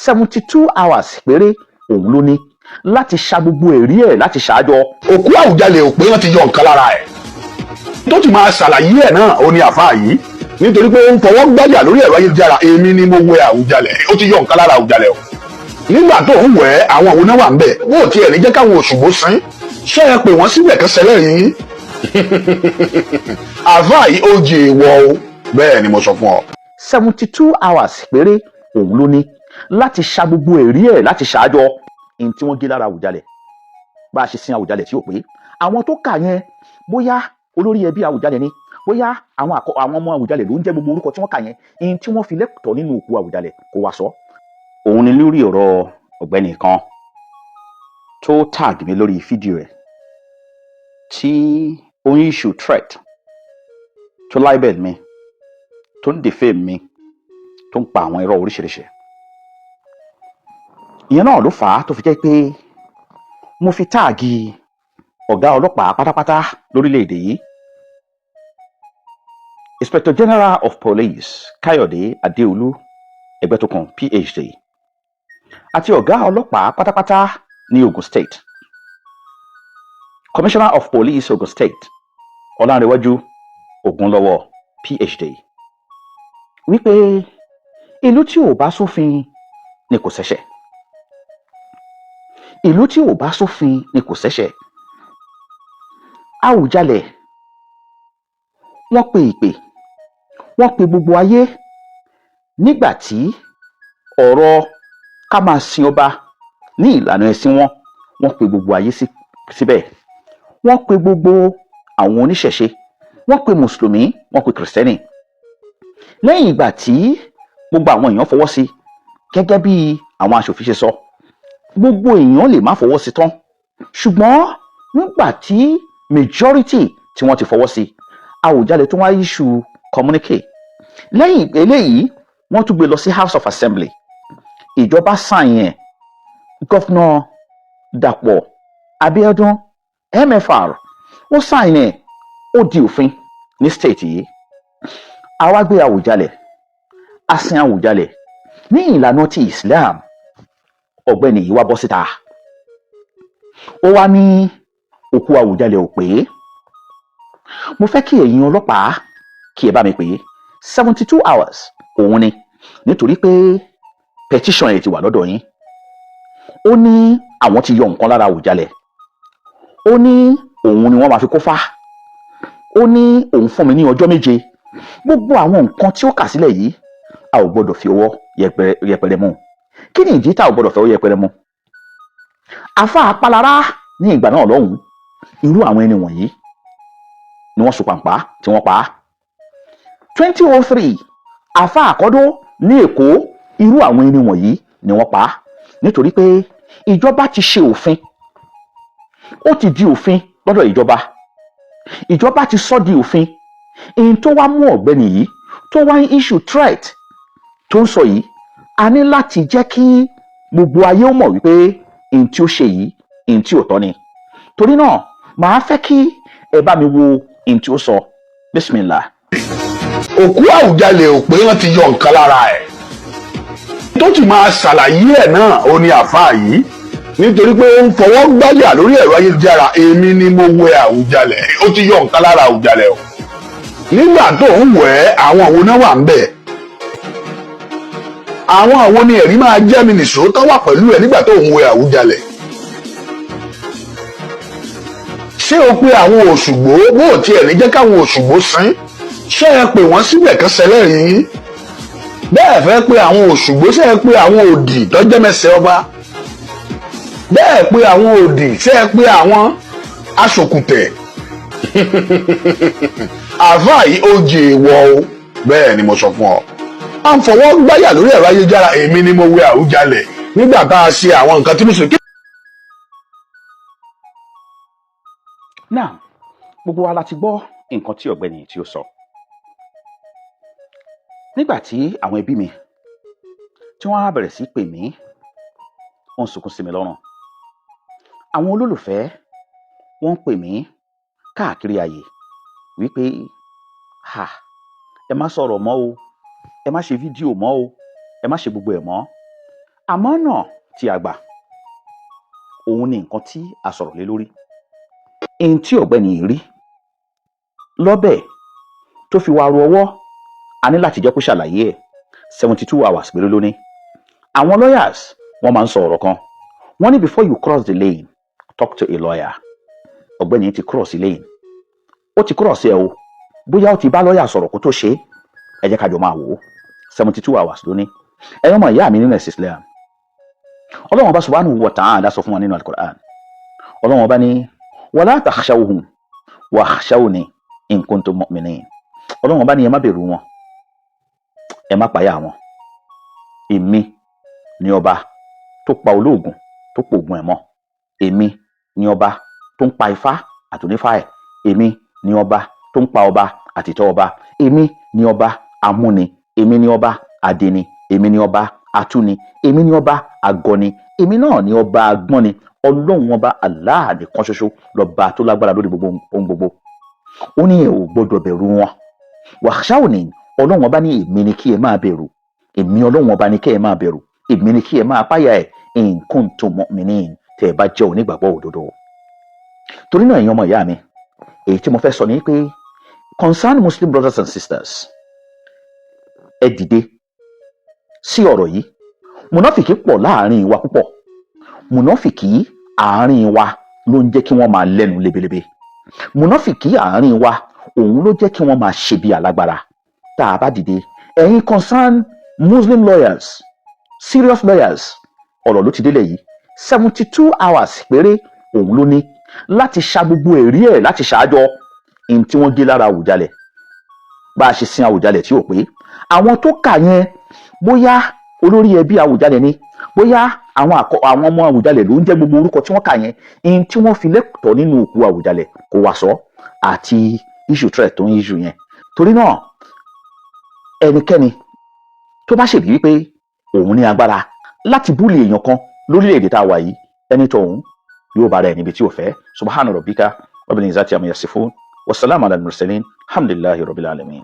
72 hours péré òun ló ní láti ṣa gbogbo ẹ̀rí ẹ̀ láti ṣáájọ. Òkú Àwùjalẹ̀ ò pé, wọ́n ti yọ nǹkan lára ẹ̀. Tó ti máa ṣàlàyé ẹ̀ náà ó ní àfáà yìí, nítorí pé ó ń fọwọ́ gbáyà lórí ẹ̀rọ ayélujára: "Èmi ni mo wẹ Àwùjalẹ̀." Ó ti yọ nǹkan lára Àwùjalẹ̀ o. Nígbà tó ń wẹ̀, àwọn òun náà wà ń bẹ̀? Bó tiẹ̀ ní jẹ́ káwọn Òṣùgbó sín, ṣé ẹ pè wọ́n síbẹ̀ kẹsẹ̀ lẹ́yìn? Àfáà yìí, ó jẹ èèwọ̀ o. Bẹ́ẹ̀ ni mo sọ fún ọ. 72 hours péré òun ló ní láti ṣa gbogbo ẹ̀rí ẹ̀ láti ṣáájọ ihun tí wọ́n gé lára Àwùjalẹ̀, bá a ṣe sin Àwùjalẹ̀ tí ò pé. Àwọn tó kà yẹn, bóyá olórí ẹbí Àwùjalẹ̀ ni, bóyá àwọn ọmọ Àwùjalẹ̀ ló ń jẹ́ gbogbo orúkọ tí wọ́n kà yẹn, ihun tí wọ́n fi lẹ́tọ̀ọ́ nínú òkú Àwùjalẹ̀ kó wá sọ. Òun ni lórí ọ̀rọ̀ ọ̀gbẹ́ni kan tó tag mi lórí fídíò ẹ̀ tí ó ń issue threat, tó libel mi, tó ń defame mi, tó ń pa àwọn irọ́ oríṣiríṣi. Ìyẹn náà ló fà á tó fi jẹ́ pé mo fi tag ọ̀gá ọlọ́pàá pátápátá lórílẹ̀‐èdè yìí, Inspector General of Police Káyọ̀dé Adéolú Ẹgbẹ́tókun, PhD, àti ọ̀gá ọlọ́pàá pátápátá ní Ogun State, Commissioner of Police, Ogun State, Ọlánrewájú Ògúnlọ́wọ́, PhD, wípé ìlú tí ò bá sófin ni kò ṣẹ̀ṣẹ̀, ìlú tí ò bá sófin ni kò ṣẹ̀ṣẹ̀. Àwùjalẹ̀, wọ́n pe ìpè, wọ́n pe gbogbo ayé nígbà tí ọ̀rọ̀ ká máa sin ọba ní ìlànà ẹ̀sìn wọn. Wọ́n pe gbogbo ayé síbẹ̀, wọ́n pe gbogbo àwọn oníṣẹ̀ṣe, wọ́n pe mùsùlùmí, wọ́n pe kìrìsìtẹ́nì. Lẹ́yìn ìgbà tí gbogbo àwọn èèyàn fọwọ́ sí, gẹ́gẹ́ bí àwọn aṣòfin ṣe sọ, gbogbo èèyàn lè má fọwọ́ sí tán, ṣùgbọ́n nígbà tí majority tí wọ́n ti fọwọ́ sí, Àwùjalẹ̀ tó wá issue communique. Lẹ́yìn eléyìí, wọ́n tún gbé lọ sí House of Assembly, ìjọba sign ẹ̀. Governor Dàpọ̀ Abíọ́dún, MFR, ó sign ẹ̀, ó di òfin ní state yìí. Àwa gbé Àwùjalẹ̀, a sin Àwùjalẹ̀ ní ìlànà ti Islam. Ọ̀gbẹ́ni yìí wá bọ́ síta, ó wá ní òkú Àwùjalẹ̀ ò pé. Mo fẹ́ kí ẹ̀yin ọlọ́pàá kí ẹ bá mi pè é. 72 hours òun ni, nítorí pé petition ẹ̀ ti wà lọ́dọ̀ yín. Ó ní àwọn ti yọ nǹkan lára Àwùjalẹ̀, ó ní òun ni wọ́n máa fi kó fá, ó ní òun fún mi ní ọjọ́ 7. Gbogbo àwọn nǹkan tí ó kà sílẹ̀ yìí, a ò gbọ́dọ̀ fi ọwọ́ yẹpẹrẹ mú. Kí ni ìdí tá a ò gbọ́dọ̀ fi ọwọ́ yẹpẹrẹ mú? Àfa àpalára ní ìgbà náà lọ́hùn-ún, irú àwọn ẹni wọ̀nyí ni wọ́n so pàǹpá tí wọ́n pa á. 2003, àfa àkọ́dọ́ ní Èkó, irú àwọn ẹni wọ̀nyí ni wọ́n pa á, nítorí pé ìjọba ti ṣe òfin, ó ti di òfin lọ́dọ̀ ìjọba, ìjọba ti sọ di òfin. Èyí tó wá mú ọ̀gbẹ́ni yìí tó wá ń issue threat tó ń sọ yìí, a ní láti jẹ́ kí gbogbo ayé ó mọ̀ wípé èyí tí ó ṣe yìí, èyí tí ò tọ́ ni. Torí náà, màá fẹ́ kí ẹ bá mi wo èyí tí ó sọ. Bismillah. Òkú Àwùjalẹ̀ ò pé, wọ́n ti yọ nǹkan lára ẹ̀. Tó ti máa ṣàlàyé ẹ̀ náà ó ní àfáà yìí, nítorí pé ó ń fọwọ́ gbáyà lórí ẹ̀rọ ayélujára: "Èmi ni mo wẹ Àwùjalẹ̀." Ó ti yọ nǹkan lára Àwùjalẹ̀ o. Nígbà tó ń wẹ̀, àwọn òun náà wà ń bẹ̀? Àwọn àwọn ni ẹ̀rí máa jẹ́ mi nìṣó tó wà pẹ̀lú ẹ̀ nígbà tó ń wẹ Àwùjalẹ̀? Ṣé o pé àwọn Òṣùgbó? Bó tiẹ̀ ní jẹ́ káwọn Òṣùgbó sín, ṣé ẹ pè wọ́n síbẹ̀ kẹsẹ̀ lẹ́rìn? Bẹ́ẹ̀ fẹ́ pé àwọn Òṣùgbó, ṣé ẹ pé àwọn òdì tọ́jẹ́mẹsẹ̀ ọba? Bẹ́ẹ̀ pé àwọn òdì, ṣé ẹ pé àwọn aṣòkùtẹ̀? Àfáà yìí, ó jẹ èèwọ̀ o. Bẹ́ẹ̀ ni mo sọ fún ọ. À ń fọwọ́ gbáyà lórí ẹ̀rọ ayélujára: "Èmi ni mo wẹ Àwùjalẹ̀ nígbà tá a ṣe àwọn nǹkan tí mùsùlùmí." Now, gbogbo wa la ti gbọ́ nǹkan tí ọ̀gbẹ́ni tí ó sọ. Nígbà tí àwọn ẹbí mi tí wọ́n á bẹ̀rẹ̀ sí pè mí, wọ́n ń sunkún sí mi lọ́rùn. Àwọn olólùfẹ́ wọ́n ń pè mí káàkiri àyè wípé, "Ha, ẹ má sọ̀rọ̀ mọ́ o, ẹ má ṣe fídíò mọ́ o, ẹ má ṣe gbogbo ẹ̀ mọ́." Àmọ́ náà tí a gbà, òun ni nǹkan tí a sọ̀rọ̀ lé lórí. Ihun tí ọ̀gbẹ́ni yìí rí lọ́bẹ̀ tó fi wá ru ọwọ́, a ní láti jẹ́ kó ṣàlàyé ẹ̀. 72 hours péré ló ní. Àwọn lawyers, wọ́n máa ń sọ ọ̀rọ̀ kan, wọ́n ní, "Before you cross the lane, talk to a lawyer." Ọ̀gbẹ́ni ti cross the lane, ó ti cross ẹ o. Bóyá ó ti bá lọ́ọ̀yà sọ̀rọ̀ kó tó ṣe é, ẹ jẹ́ ká jọ máa wò ó. 72 hours ló ní. Ẹ̀yin ọmọ ìyá mi nínú ẹ̀sìn Islam, Ọlọ́run Ọba subhanahu wa ta'ala sọ fún wa nínú Al-Qur'an, Ọlọ́run Ọba ní, "Wala takhshawhum wakhshawni in kuntum mu'minin." Ọlọ́run Ọba ní, ẹ má bẹ̀rù wọn, ẹ má pàyà wọn. Èmi ni ọba tó pa olóògùn, tó pògùn ẹ̀ mọ́. Èmi ni ọba tó ń pa ifá àtònífá ẹ̀. Èmi ni ọba tó ń pa ọba àtìtọ́ ọba. Èmi ni ọba amúni, èmi ni ọba adẹni, èmi ni ọba atúni, èmi ni ọba agọni, èmi náà ni ọba agbọ́ni. Ọlọ́run Ọba Allah nìkan ṣoṣo lọ́ba tó lágbára lórí gbogbo ohun gbogbo. Ó ní ẹ ò gbọ́dọ̀ bẹ̀rù wọn. Wakhshawni, Ọlọ́run Ọba ní èmi ni kí ẹ máa bẹ̀rù. Èmi Ọlọ́run Ọba ní kí ẹ máa bẹ̀rù, èmi ni kí ẹ máa páyà ẹ̀, in kuntum mu'minin, tẹ́ ẹ bá jẹ́ onígbàgbọ́ òdodo. Torí náà, ẹ̀yin ọmọ ìyá mi, èyí tí mo fẹ́ sọ ni pé, concerned Muslim brothers and sisters, ẹ dìde sí ọ̀rọ̀ yìí. Mùnáfìkì pọ̀ láàrin wa púpọ̀. Mùnáfìkì àárín wa ló ń jẹ́ kí wọ́n máa lẹ́nu lebelebe. Mùnáfìkì àárín wa, òun ló jẹ́ kí wọ́n máa ṣe bí alágbára. Tá a bá dìde, ẹ̀yin concerned Muslim lawyers, serious lawyers, ọ̀rọ̀ ló ti délẹ̀ yìí. 72 hours péré òun ló ní láti ṣa gbogbo ẹ̀rí ẹ̀, láti ṣàájọ ihun tí wọ́n gé lára Àwùjalẹ̀, bá a ṣe sin Àwùjalẹ̀ tí ò pé. Àwọn tó kà yẹn, bóyá olórí ẹbí Àwùjalẹ̀ ni, bóyá àwọn àkọ àwọn ọmọ Àwùjalẹ̀ ló ń jẹ́ gbogbo orúkọ tí wọ́n kà yẹn, ihun tí wọ́n fi lẹ́tọ̀ọ́ nínú òkú Àwùjalẹ̀ kò wá sọ àti issue threat tó ń issue yẹn. Torí náà, ẹnikẹ́ni tó bá ṣèbí wípé òun ní agbára láti bully èèyàn kan lórílẹ̀‐èdè tá a wà yìí, ẹni tọ̀hún yóò bára ẹ̀ níbi tí ò fẹ́. Subhana rabbika rabbil izzati amma yasifun, wasalaamu ala al-mursalin, alhamdulillahi rabbil alamin.